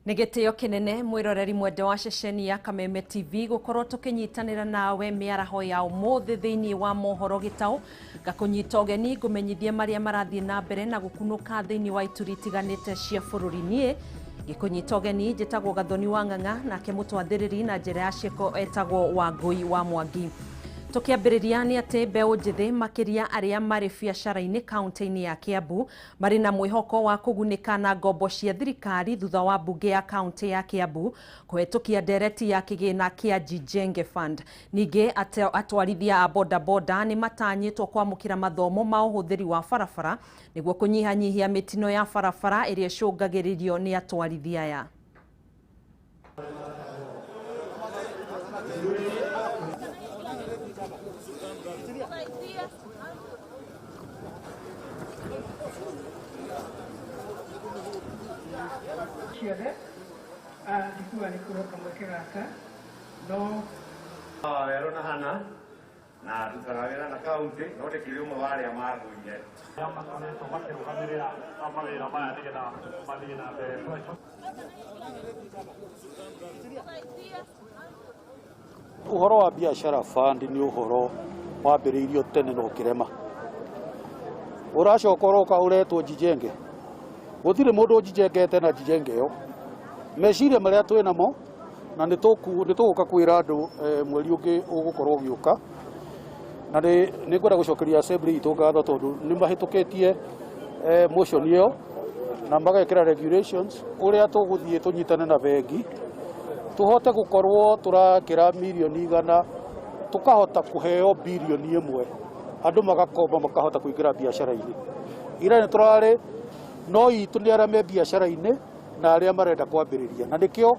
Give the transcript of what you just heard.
Nĩ gĩtĩo kĩnene mwĩroreri mwende wa ceceni ya Kameme TV gũkorwo tũkĩnyitanĩra nawe mĩaraho ya ũmũthĩ thĩinĩ wa mohoro gĩtaũ. Ngakũnyita ũgeni ngũmenyithie marĩa marathiĩ na mbere na gũkunũka thĩinĩ wa ituri itiganĩte cia bũrũri. Niĩ ngĩkũnyita ũgeni njĩtagwo Gathoni wa Ng'ang'a, nake mũtwathĩrĩri na njĩra ya ciĩko etagwo Wangũi wa Mwangi. Tũkĩambĩrĩria nĩ atĩ mbeũ njĩthĩ makĩria arĩa marĩ biacara-inĩ kaunti-inĩ ya Kiambu marĩ na mwĩhoko wa kũgunĩka na ngombo cia thirikari thutha wa mbunge ya kaunti ya Kiambu kũhetũkia ndereti ya kĩgĩna kĩa Jijenge Fund. Ningĩ atwarithia a bodaboda nĩ matanyĩtwo kwamũkĩra mathomo ma ũhũthĩri wa barabara nĩguo kũnyihanyihia mĩtino ya barabara ĩrĩa ĩcũngagĩrĩrio nĩ atwarithia aya. Ciothe ndikuga nĩ kũroka mweke gaka no Werũ na hana na ndutaga wĩra na kaunti no ndĩkĩrĩ ũmwe wa arĩa magũire. Arĩa makoretwo makĩrũgamĩrĩra mawĩra maya nĩgetha mathiĩ na mbere. Ũhoro wa biacara fund nĩ ũhoro wambĩrĩirio tene na ũkĩrema. Ũracoka ũroka ũretwo Jijenge. Gũtirĩ mũndũ njijengete na Jijenge ĩyo. Meciria marĩa twĩ namo na nĩ tũgũka kwĩra andũ mweri ũngĩ ũgũkorwo ũgĩũka. Na nĩ ngwenda gũcokeria assembly itũ ngatho tondũ nĩ mahĩtũkĩtie motion ĩyo na magekĩra regulations ũrĩa tũgũthiĩ tũnyitane na bengi tũhote gũkorwo tũrakĩra mirioni 100, tũkahota kũheo birioni 1, andũ magakomba makahota kũingĩra biacara-inĩ. Ira nĩ tũrarĩ no itũ nĩ arĩa me biacara-inĩ na arĩa marenda kwambĩrĩria, na nĩkĩo